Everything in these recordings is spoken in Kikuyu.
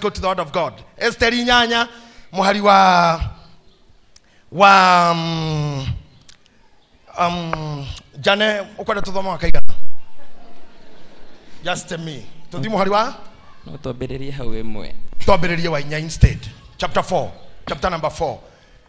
go to the word of God. Esther 8 muhari wa Jane ukwenda tuthoma wakaigana. Just me. Tuthi muhari wa no twambĩrĩrie hau ĩmwe. Twambĩrĩrie wa 4 instead. Chapter 4. Chapter number 4.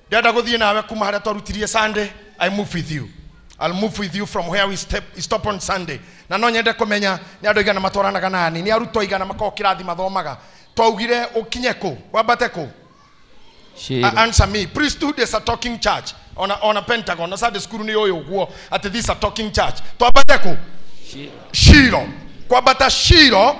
Ndĩrenda gũthiĩ nawe kuma harĩa twarutirie Sunday. I move with you. I'll move with you from where we stop on Sunday. Na no nyende kũmenya nĩ andũ igana matwaranaga nani, nĩ arutwo igana makoragwo kĩrathi mathomaga. Twaugire ũkinye kũ? Wambate kũ? Answer me. Priesthood is a talking church. On a Pentagon, na Sunday school nĩ ũyũ ũguo atĩ this is a talking church. Twambate kũ? Shilo. Kwambata Shilo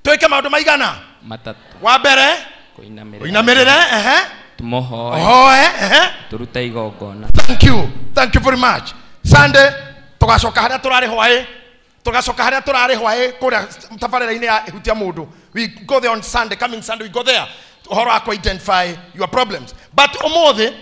twĩke maũndũ maigana? Matatũ. Wa mbere kũinamĩrĩre, ehe. Tũmũhoe, ehe. Tũrute igongona. Thank you. Thank you very much. Sunday tugacoka harĩa tũrarĩ hwaĩ, tugacoka harĩa tũrarĩ hwaĩ kũrĩa tabarĩra-inĩ ya Hutia Mũndũ. We go there on Sunday, coming Sunday we go there. Ũhoro wa kũ identify your problems. But ũmũthĩ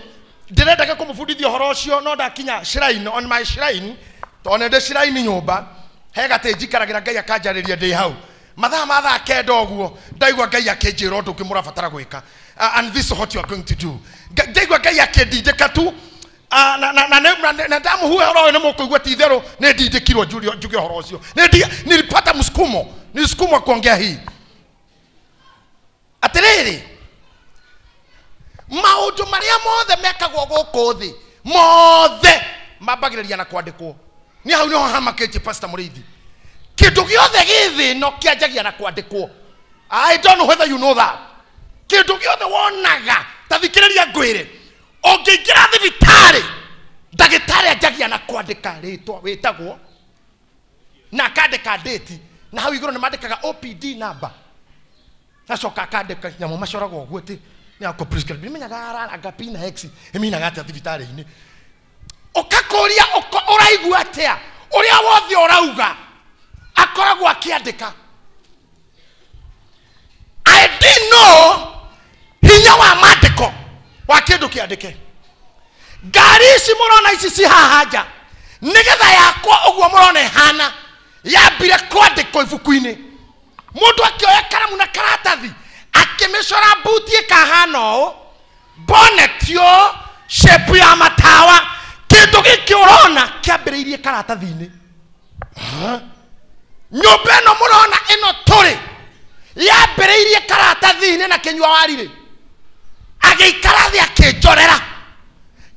ndĩrendaga kũmũbundithia ũhoro ũcio no ndakinya shrine, on my shrine, tondũ ndĩ shrine nyũmba, he gatĩ njikaragĩra Ngai akanjarĩria ndĩ hau. Mathaa ma thaa kenda ũguo ndaigua Ngai akĩnjĩra ũndũ ũngĩ mũrabatara gwĩka. And this is what you are going to do. Ndaigua Ngai akĩndindĩka tu na ndamuhuhe ũhoro ũyũ nĩ mũkũigua ti itherũ nĩ ndindĩkirwo njuge ũhoro ũcio. Nilipata msukumo, nilisukumwa kuongea hii. Atĩrĩrĩ, maũndũ marĩa mothe mekagwo gũkũ thĩ mothe mambagĩrĩria na kwandĩkwo. Nĩ hau nĩho hamakĩtie Pastor Mũrĩithi. Kĩndũ gĩothe gĩ thĩ no kĩanjagia na kwandĩkwo. I don't know whether you know that. Kĩndũ gĩothe wonaga, ta thikĩrĩria ngwĩre, ũngĩingĩra thibitarĩ, ndagĩtarĩ anjagia na kwandĩka rĩtwa wĩtagwo na akandĩka date, na hau igũrũ nĩ mandĩkaga OPD number. Acoka akandĩka nyamũ macoragwo ũguo atĩ nĩ akũ prescribe. Nĩmenyaga araranga P na X ĩminaga atĩa thibitarĩ-inĩ. Ũkakũria ũraigua atĩa, ũrĩa wothe ũrauga akoragwo akĩandĩka. I didn't know hinya wa mandĩko wa kĩndũ kĩandĩke. Ngari ici mũrona ici ci haha nja nĩgetha yakwa ũguo mũrona ĩhana yambire kwandĩkwo ibuku-inĩ. Mũndũ akĩoya karamu na karatathi akĩmĩcora mbuti ĩkahana ũũ, bonnet ũũ, shape ya matawa, kĩndũ gĩkĩ ũrona kĩambĩrĩirie karatathi-inĩ. Nyũmba ĩno mũrona ĩno tũrĩ yambĩrĩirie karatathi-inĩ na kĩnyua warirĩ agĩikara thĩ akĩnjorera.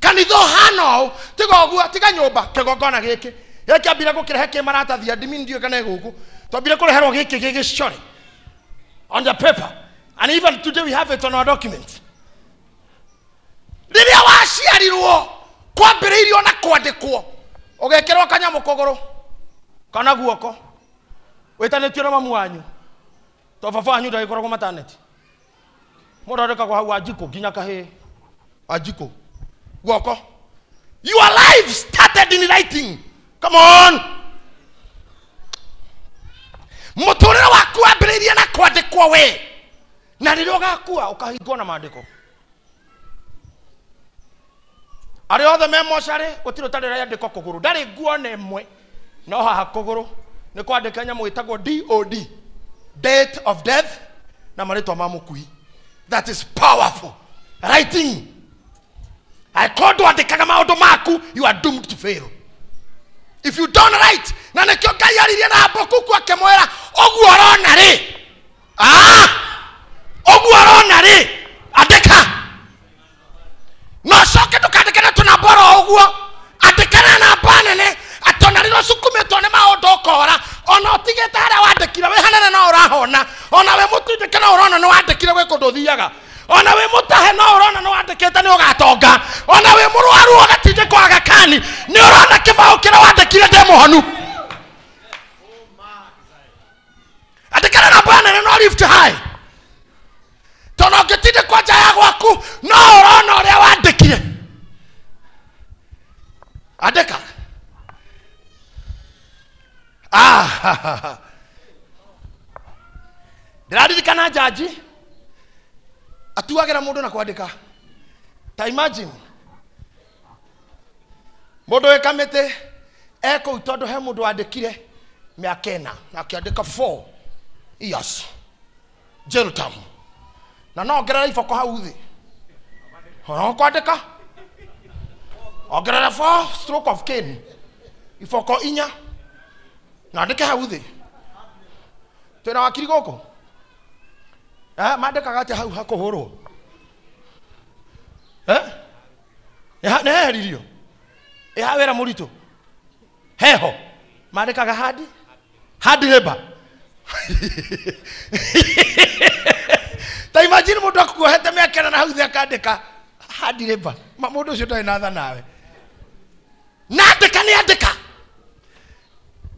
Kanitha ũhana ũũ, tiga ũguo, tiga nyũmba, kĩgongona gĩkĩ gĩkĩambire gũkĩrehe kĩ maratathi, admin ndiũĩ kana ĩ gũkũ, twambire kũreherwo gĩkĩ gĩgĩcore on the paper, and even today we have it on our document. Rĩrĩa waciarirwo kwambĩrĩirio na kwandĩkwo, ũgekĩrwo kanyamũ kũgũrũ kana guoko wĩtanĩtio na mamu wanyu, to baba wanyu ndagĩkoragwo maternity, mũndũ andĩkagwo hau Wanjikũ nginya kahĩĩ, Wanjikũ guoko. Your life started in writing. Come on. Mũtũrĩre waku wambĩrĩirie na kwandĩkwo we, na rĩrĩa ũgakua ũkahingwo na maandĩko. Arĩa othe me mocarĩ gũtirĩ ũtarĩ rĩandĩko kũgũrũ, ndarĩ nguo na ĩmwe, no haha kũgũrũ nĩ kwandĩka nyamũ ĩtagwo DOD, date of death, na marĩtwa ma mũkui. That is powerful writing. Angĩkorwo ndwandĩkaga maũndũ maku, you are doomed to fail if you don't write. Na nĩkĩo Ngai aririe na Habakuku akĩmwĩra ũguo ũrona rĩ, ũguo ũrona rĩ, andĩka. No coke ndũkandĩke na tũnamba oro ũguo, andĩka na namba nene atĩ ona rĩrĩa ũcukumĩtwo nĩ maũndũ ũkora, ona ũtigĩte harĩa wandĩkire wĩ hanene no ũrahona, ona wĩ mũtindĩke no ũrona nĩ wandĩkire gwĩ kũndũ ũthiaga, ona wĩ mũtahe no ũrona nĩ wandĩkĩte nĩ ũgatonga, ona wĩ mũrwaru ũgatindĩkwo Aga Khan nĩ ũrona kĩbaũ kĩrĩa wandĩkire ndĩ mũhonu. Andĩka na namba nene no lift high, tondũ ũngĩtindĩkwo nja ya gwaku no ũrona ũrĩa wandĩkire. Andĩka. Ndĩraririkana njanji atuagĩra mũndũ na kwandĩka. Ta imagine mũndũ wĩ kamĩtĩ ekũu tondũ he mũndũ wandĩkire mĩaka ĩna na akĩandĩka 4 years jail term. Na no ongerera iboko hau thĩ. No kwandĩka. Ongerera 4 stroke of cane. Iboko inya. Na andĩke hau thĩ. Twĩna wakiri gũkũ? Mandĩkaga atĩa hau hakũhũrwo? Nĩ heheririo? Ĩ wĩra mũritũ? Heho. Mandĩkaga hadi? Hadi labor. Ta imagine mũndũ akuohete mĩaka ĩna na hau thĩ akandĩka hadi labor. Mũndũ ũcio ndarĩ na tha nawe. Na andĩka nĩ andĩka.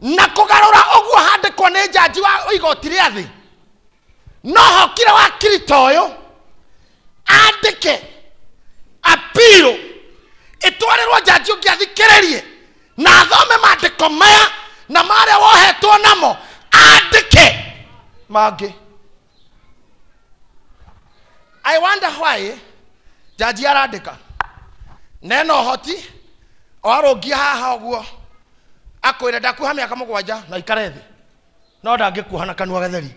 Na kũgarũra ũguo handĩkwo nĩ njanji wa igoti rĩa thĩ. No hokire wakiri ta ũyũ andĩke appeal ĩtwarĩrwo njanji ũngĩ athikĩrĩrie na athome maandĩko maya na marĩa wohetwo namo andĩke mangĩ. I wonder why njanji arandĩka nena ũhoti o arũngie haha ũguo akwĩre ndakuoha mĩaka 7 na ikare thĩ no ndangĩkuoha na kanua gatheri.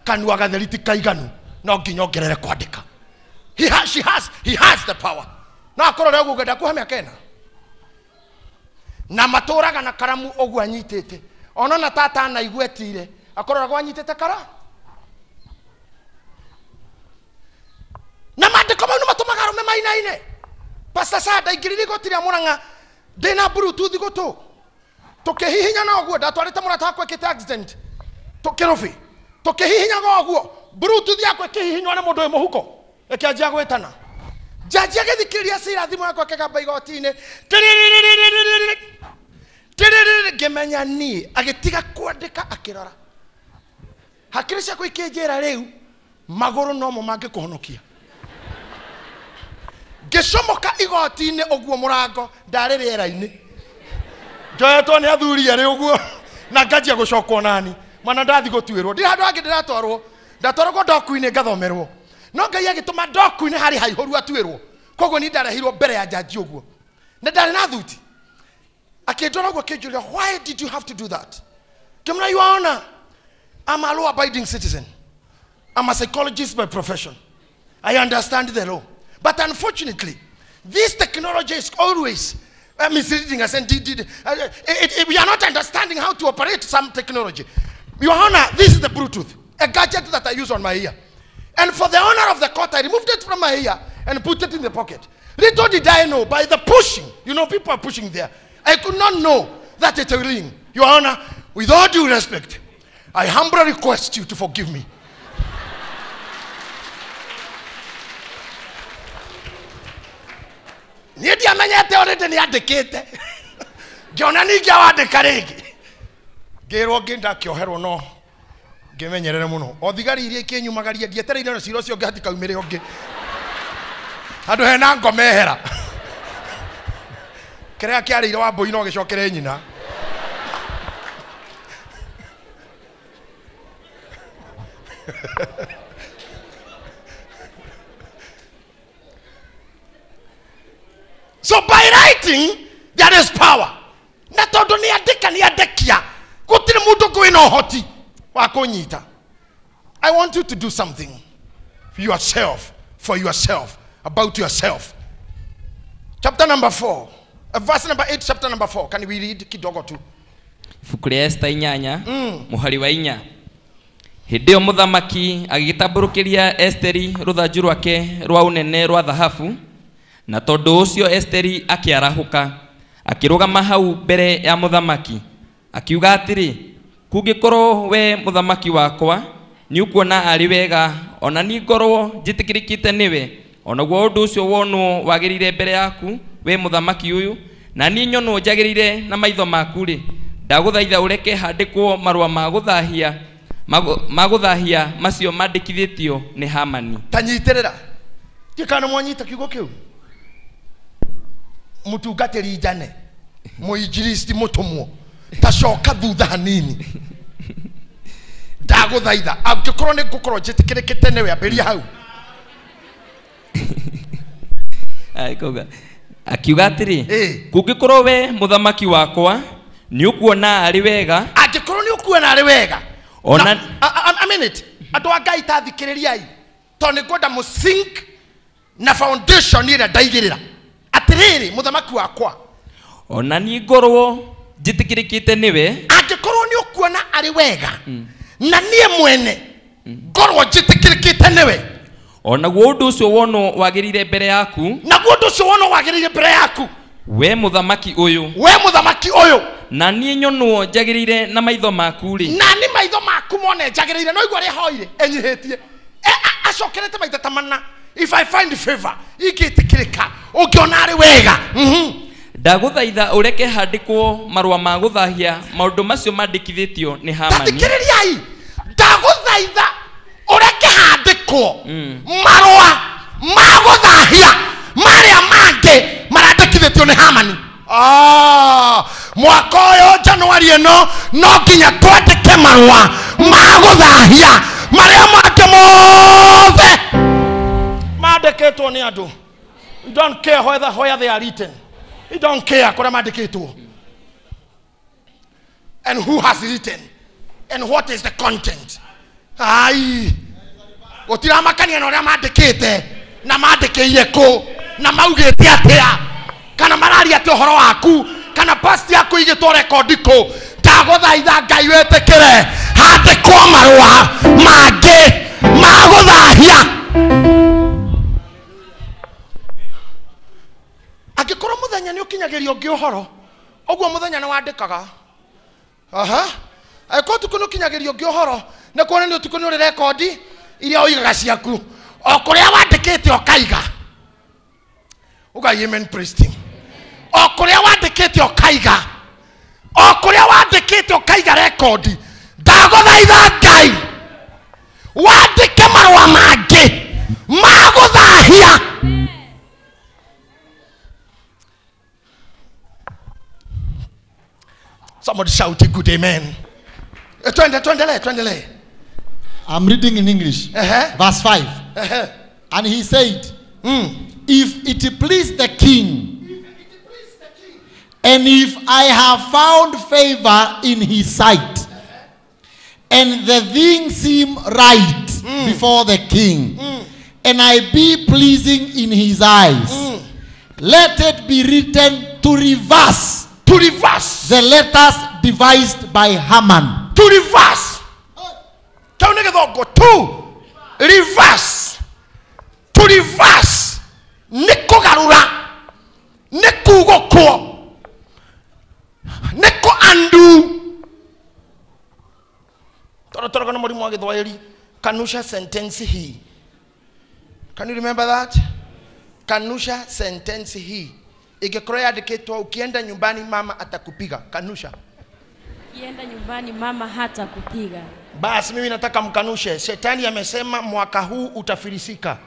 Kanua gatheri ti kaiganu no nginya ongerere kwandĩka. He has the power. No akorwo ũguo ndakuoha mĩaka 4 na matũraga na karamu ũguo anyitĩte ona na tata na igwetire akororagwo anyitĩte kara na maandĩko mau nĩ matũmaga arũme mainaine. Pastor Sada ingĩrire igoti rĩa Murang'a ndĩna bluetooth gũtũ tũkĩhihinya na ũguo ndatwarĩte mũrata wakwa ĩkĩte accident tũkĩrũbĩ tũkĩhihinyaga ũguo bluetooth yakwa ĩkĩhihinywo nĩ mũndũ wĩ mũhuko ĩkĩanjia gwĩtana. Njanji agĩthikĩrĩria cira thimũ yakwa ĩkĩgamba igoti-inĩ tirĩrĩrĩrĩ ngĩmenya niĩ agĩtiga kwandĩka akĩrora hakiri ciakwa ikĩnjĩra rĩu magũrũ nomo mangĩkũhonokia. Ngĩcomoka igoti-inĩ ũguo mũrango ndarĩ rĩera-inĩ njoetwo nĩ athuri erĩ ũguo na nganjia gũcokwo nani mwana ndathi gũtuĩrwo ndirĩ handũ hangĩ ndĩratwarwo ndatwaragwo ndoku-inĩ ngathomerwo no Ngai agĩtũma ndoku-inĩ harĩ haihũru atuĩrwo koguo niĩ ndarehirwo mbere ya njanji ũguo na ndarĩ na thuti akĩndora ũguo akĩnjũria why did you have to do that? Ngĩmwĩra Your Honor, I'm a law abiding citizen. I'm a psychologist by profession. I understand the law. But unfortunately, this technology is always misleading us, and we are not understanding how to operate some technology. Your Honor, this is the Bluetooth, a gadget that I use on my ear. And for the honor of the court, I removed it from my ear and put it in the pocket. Little did I know, by the pushing, you know, people are pushing there. I could not know that it will ring. Your Honor, with all due respect, I humbly request you to forgive me. Niĩ ndiamenyete already nĩ andĩkĩte ngĩona ningĩ awandĩka rĩngĩ ngĩrwo ngĩ ndakĩoherwo no ngĩmenyerere mũno o thigari iria ikĩnyumagaria ndietereire na cira ũcio ũngĩ hatikaumĩre ũngĩ handũ hena ngoma ehera kĩrĩa kĩarĩire wa mbũi no gĩcokere nyina. So by writing, there is power. Na tondu ni andika ni andekia. Gutiri mundu kwina uhoti wa kunyita. I want you to do something yourself, for yourself, about yourself. Chapter number 4, verse number 8, chapter number 4. Can we read kidogo tu? Ibuku rĩa Esta 8, mũhari wa 4. Hĩndĩ ĩyo mũthamaki agĩgĩtambũrũkĩria Esteri rũthanju rwake rwa ũnene rwa thahabu. Na tondũ ũcio Esteri akĩarahũka akĩrũgama hau mbere ya mũthamaki akiuga atĩrĩ, kũngĩkorwo we mũthamaki wakwa nĩ ũkuona arĩ wega ona niĩ ngorwo njĩtĩkĩrĩkĩte nĩwe onaguo ũndũ ũcio wonwo wagĩrĩire mbere yaku we mũthamaki ũyũ na niĩ nyonwo njagĩrĩire na maitho maku rĩ, ndagũthaitha ũreke handĩkwo marũa ma gũthahia macio mandĩkithĩtio nĩ Hamani. Ta nyitĩrĩra ndikana mwanyita kiugo kĩu mutungatĩri njane mũinjilisti mũtũmwo tacoka thutha hanini ndagũthaitha angĩkorwo nĩ ngũkorwo njĩtĩkĩrĩkĩte nĩwe ambĩrĩria hau. Akiuga atĩrĩ, kũngĩkorwo we mũthamaki wakwa nĩ ũkuona arĩ wega, angĩkorwo nĩ ũkuona arĩ wega ona a minute andũ a Ngai ta thikĩrĩriai Tondũ nĩ ngwenda mũsink na foundation ĩrĩa ndaigĩrĩra. Atĩrĩrĩ mũthamaki wakwa, ona niĩ ngorwo njĩtĩkĩrĩkĩte nĩwe, angĩkorwo nĩ ũkuona arĩ wega na niĩ mwene ngorwo njĩtĩkĩrĩkĩte nĩwe, onaguo ũndũ ũcio wonwo wagĩrĩire mbere yaku, naguo ũndũ ũcio wonwo wagĩrĩire mbere yaku, we mũthamaki ũyũ, we mũthamaki ũyũ, na niĩ nyonwo njagĩrĩire na maitho maku rĩ, na nĩ maitho maku mone njagĩrĩire. No igua rĩhoire enyihĩtie, acokerete maita ta mana, if I find favor, ingĩtĩkĩrĩka, ũngĩona arĩ wega. Ndagũthaitha ũreke handĩkwo marũa ma gũthahia maũndũ macio mandĩkithĩtio nĩ Hamani. Tathikĩrĩriai, ndagũthaitha ũreke handĩkwo marũa ma gũthahia marĩa mangĩ marandĩkithĩtio nĩ Hamani. Mwaka ũyũ Januari ĩno no nginya twandĩke marũa ma gũthahia marĩa mangĩ mothe mandĩkĩtwo nĩ andũ. You don't care where they are written. You don't care kũrĩa mandĩkĩtwo and who has written and what is the content. Ai, gũtiramakania na ũrĩa mandĩkĩte na mandĩkĩire kũ na maugĩte atĩa kana mararia atĩa ũhoro waku kana past yaku igĩtwo rekondi kũ. Ndagũthaitha Ngai wĩtĩkĩre handĩkwo marũa mangĩ ma gũthahia. Angĩkorwo mũthenya nĩ ũkinyagĩria ũngĩ ũhoro, ũguo mũthenya nĩ wandĩkaga. Angĩkorwo ũtukũ nĩ ũkinyagĩria ũngĩ ũhoro, nĩ kuonania ũtukũ nĩ ũrĩ rekondi iria ũigaga ciaku, o kũrĩa wandĩkĩte ũkaiga. Uga amen, praise team. O kũrĩa wandĩkĩte ũkaiga, o kũrĩa wandĩkĩte ũkaiga rekondi. Ndagũthaitha Ngai wandĩke marũa mangĩ ma gũthahia. Somebody shout a good amen. Twendele. I'm reading in English. Verse 5. And he said, if it please the king, and if I have found favor in his sight, and the thing seem right before the king, and I be pleasing in his eyes, let it be written to reverse. To reverse the letters devised by Haman. To reverse. To reverse. To reverse. Niko garura. Niko goko. Niko andu. Kanusha sentence hii. Can you remember that? Kanusha sentence hii. Ingekuwa yandikitwo ukienda nyumbani mama atakupiga. Kanusha. Ukienda nyumbani mama hatakupiga. Basi mimi nataka mkanushe. Shetani amesema mwaka huu utafilisika.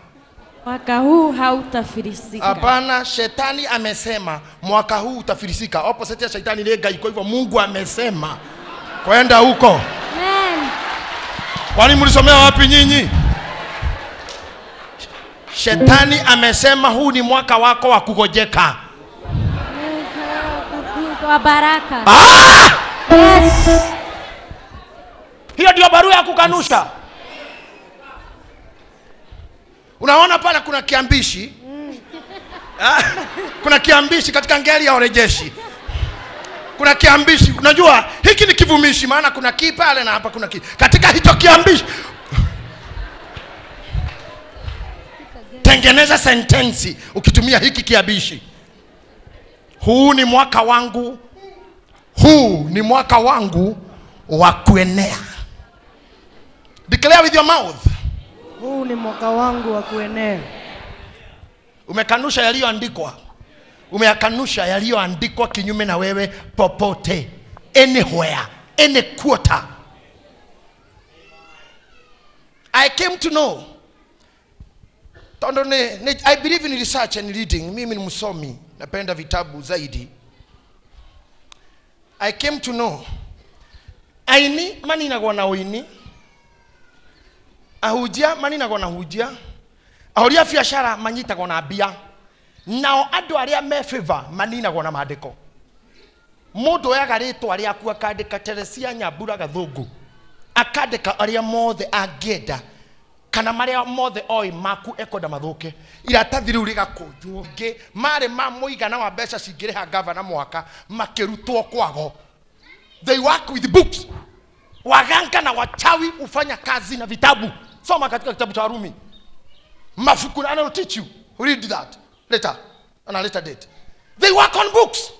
Mwaka huu hautafilisika. Hapana, shetani amesema mwaka huu utafilisika. Opposite ya shetani ni Ngai. Kwa hivyo Mungu amesema kwenda huko. Amen. Kwani mlisomea wapi nyinyi? Shetani amesema huu ni mwaka wako wa kugojeka. Wa baraka. Yes. Hiyo ndio barua ya kukanusha. Unaona pale kuna kiambishi. Kuna kiambishi katika ngeli ya urejeshi. Kuna kiambishi. Unajua hiki ni kivumishi, maana kuna ki pale na hapa kuna ki. Katika hicho kiambishi tengeneza sentensi ukitumia hiki kiambishi. Huu ni mwaka wangu. Huu ni mwaka wangu wa kuenea. Declare with your mouth. Huu ni mwaka wangu wa kuenea. Umekanusha yaliyoandikwa. Umeyakanusha yaliyoandikwa kinyume na wewe popote. Anywhere, any quarter. I came to know. I believe in research and reading. Mimi ni msomi, napenda vitabu zaidi. I came to know. Aini maninagwo na uini. Ahujia maninagwo na hujia. Ahoria biashara manyitagwo na mbia. Nao andũ arĩa me favor maninagwo na maandĩko. Mũndũ oyaga rĩtwa rĩaku akandĩka Teresia Nyambura Gathũngũ, akandĩka arĩa mothe angĩenda Kana maria mothe oi maku ekwenda mathuke. Iratathi riu rigakunjwo ngi mari ma muigana wa mbeca cingiriha gavana mwaka makirutwo kwago. They work with books. Waganga na wachawi hufanya kazi na vitabu. Soma katika kitabu cha Warumi. Mafuku, and I will teach you. Read that later, on a later date. They work on books.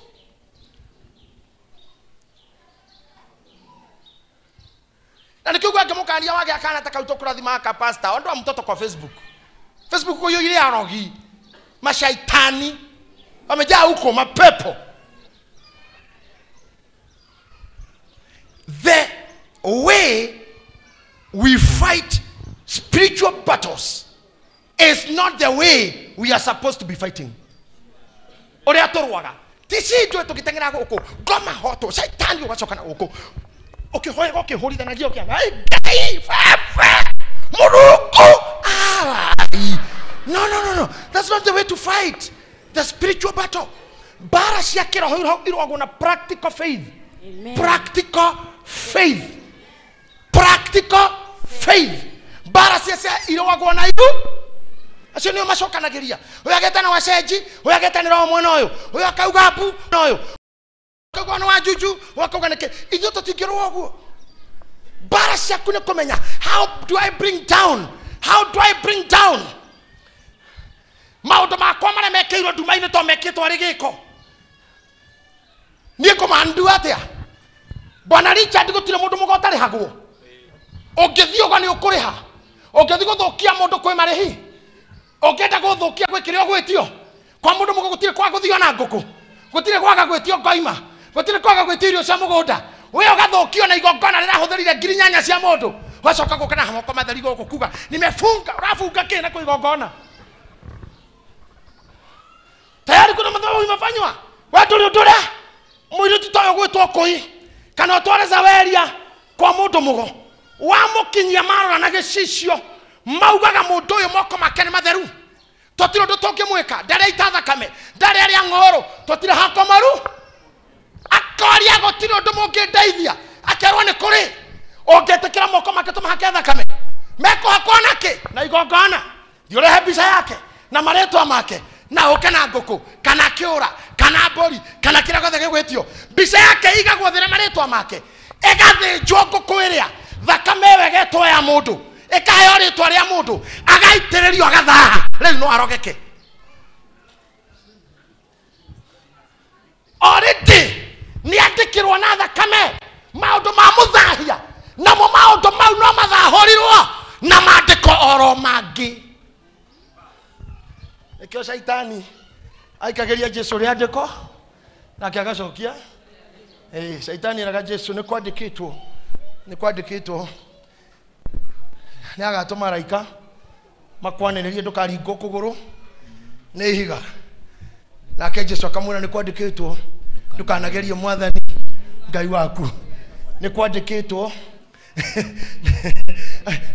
Na nikiuga ngimukania wage akana taka utokurathima aka pastor, ondoa mtoto kwa Facebook. Facebook huyo ile arogi. Mashaitani wamejaa huko, mapepo. The way we fight spiritual battles is not the way we are supposed to be fighting. Oria torwaga. Tici ndwe tugitengera guku. Ngoma hoto, shaitani ugacoka na guku. Ukihoya ukihurithanagia ukianga, Ngai baba Murungu. No, no, no, no. That's not the way to fight the spiritual battle. Bara cia kiroho irwagwo na practical faith. Amen. Practical faith. Practical faith. Bara cia irwagwo na iru. Acio nio macokanagiria. Uyu agetana wa cenji, uyu agetanira mwena uyu, uyu akauga mbu na uyu. Akauga na wa juju, uyu akauga niki. Ithuĩ tũtingĩrũa ũguo. Bara ciaku nĩ kũmenya, how do I bring down? How do I bring down? Maũndũ makwa marĩa mekĩirwo nduma-inĩ to mekĩtwo arĩ gĩko. Niĩ ngũmandua atĩa? Bwana Richard gũtirĩ mũndũ mũgo ũtarĩhagwo. Ũngĩthiĩ ũguo nĩ ũkũrĩha. Ũngĩthiĩ gũthũkia mũndũ kwĩ marĩhi. Ũngĩenda gũthũkia gwĩ kĩrĩa ũgwĩtio. Kwa mũndũ mũgo gũtirĩ kwa gũthio na ngũkũ. Gũtirĩ kwaga gwĩtio ngoima. Gũtirĩ kwaga gwĩtio irio cia mũgũnda. We ũgathũkio na igongona rĩrahũthĩrire 8,000 cia mũndũ. Ũgacoka gũka na moko matheri gũkũ kuga nimefunga. Ũrafunga kĩ na kwĩ igongona? Tayari kuna madhabahu imefanywa. We ndũrĩ ũndũ ũrĩa mũirĩtu ta ũyũ gwĩtwo kũi kana ũtware zaweria kwa mũndũ mũgo. Wamũkinyia marora na gĩcicio maugaga mũndũ ũyũ moko make nĩ matheru. Tũtirĩ ũndũ tũngĩmwĩka. Ndarĩ ita thakame, ndarĩ arĩa ng'oro, tũtirĩ hakomaru. Akoria gũtirĩ ũndũ mũngĩndeithia. Akerwo nĩ kũrĩ. Ũngĩtĩkĩra moko make tũmahake thakame. Mekũhakwo nakĩ? Na igongona. Thiĩ ũrehe mbica yake na marĩtwa make na ũke na ngũkũ kana kĩũra kana mbũri kana kĩrĩa gĩothe gĩgwĩtio. Mbica yake igagwo thĩ na marĩtwa make. Ĩgathĩnjwo ngũkũ ĩrĩa thakame ĩyo ĩgetwo ya mũndũ, ĩkaheo rĩtwa rĩa mũndũ, agaitĩrĩrio agathaha. Rĩu no arogeke. Already nĩandĩkirwo na thakame maũndũ ma mũthahia, namo maũndũ mau no mathahũrirwo na maandĩko oro mangĩ. Nĩkĩo shaitani aikageria Jesu rĩandĩko nake agacokia. Shaitani eraga Jesu nĩ kwandĩkĩtwo, nĩ kwandĩkĩtwo nĩ agatũma araika makwanĩrĩrie ndũkaringwo kũgũrũ nĩ ihiga. Nake Jesu akamwĩra nĩ kwandĩkĩtwo ndũkanagerie mwathani Ngai waku. Nĩ kwandĩkĩtwo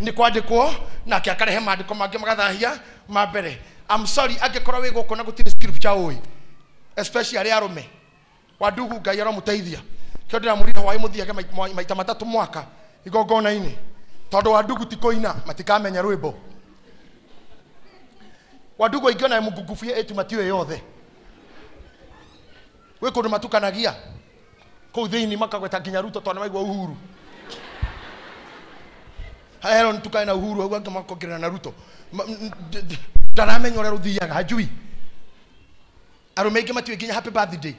nĩ kwandĩkwo. Nake akarehe maandĩko mangĩ magathahia ma mbere. I'm sorry angĩkorwo wĩ gũkũ na gũtirĩ scripture ũĩ, especially arĩa arũme. Wandugu Ngai aromũteithia. Kĩo ndĩramũrire hwaĩ mũthiage maita matatũ mwaka igongona-inĩ, tondũ wandugu ti kũina matikamenya rwĩmbo. Wandugu aingĩ ona mũngungubie ĩtu matiũĩ yothe. Gwĩ kũndũ matukanagia kũu thĩinĩ makagweta nginya Ruto tondũ nĩmaigua Uhuru. Haya ntukane na Uhuru au angĩ makongerera na Ruto. Ndaramenya ũrĩa rũthiaga hajui. Arũme aingĩ matiũĩ nginya happy birthday.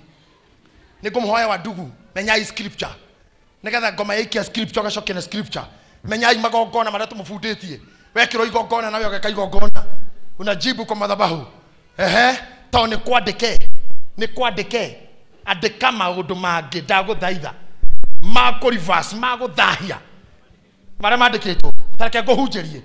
Nĩ ngũmũhoya wandugu menyai scripture nĩgetha ngoma yaikia scripture ũgacokia na scripture. Menyai magongona marĩa tũmũbundĩtie. Wekĩrwo igongona nawe ũgeka igongona, unajibu kwa madhabahu. Ehe, tondũ nĩ kwandĩke, nĩ kwandĩke. Andĩka maũndũ mangĩ ndagũthaitha ma kũ reverse, ma gũthahia marĩa mandĩkĩtwo. Ta reke ngũhunjĩrie.